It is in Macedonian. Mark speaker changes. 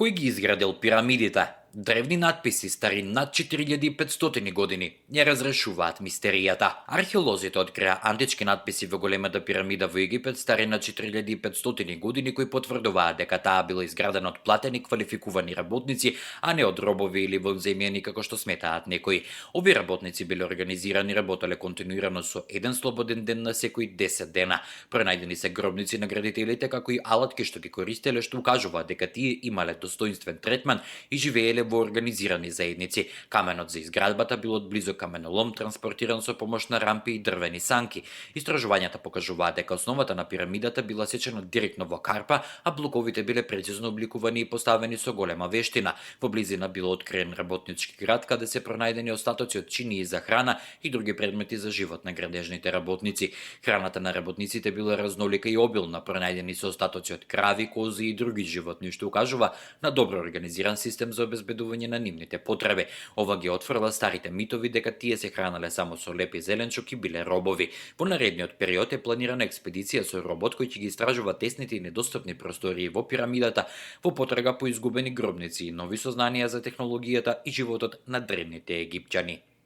Speaker 1: Кој ги изградил пирамидите? Древни надписи, стари над 4500 години, не разрешуваат мистеријата. Археолозите открија антички надписи во големата пирамида во Египет, стари над 4500 години, кои потврдуваат дека таа била изградена од платени квалификувани работници, а не од робови или вонземјани како што сметаат некои. Овие работници биле организирани, работеле континуирано со еден слободен ден на секои 10 дена. Пронајдени се гробници на градителите како и алатки што ги користеле, што укажуваат дека тие имале достоинствен третман и живееле во организирани заедници. Каменот за изградбата бил од близок каменолом, транспортиран со помош на рампи и дрвени санки. Истражувањата покажуваат дека основата на пирамидата била сечена директно во карпа, а блоковите биле прецизно обликувани и поставени со голема вештина. Во близина бил откриен работнички град, каде се пронајдени остатоци од чинии за храна и други предмети за живот на градежните работници. Храната на работниците била разнолика и обилна, пронајдени се остатоци од крави, кози и други животни, што укажува на добро организиран систем за обезбедување на нивните потреби. Ова ги отфрла старите митови дека тие се хранале само со леп и зеленчук и биле робови. Во наредниот период е планирана експедиција со робот кој ќе ги истражува тесните и недостапни простории во пирамидата во потрага по изгубени гробници и нови сознанија за технологијата и животот на древните египќани.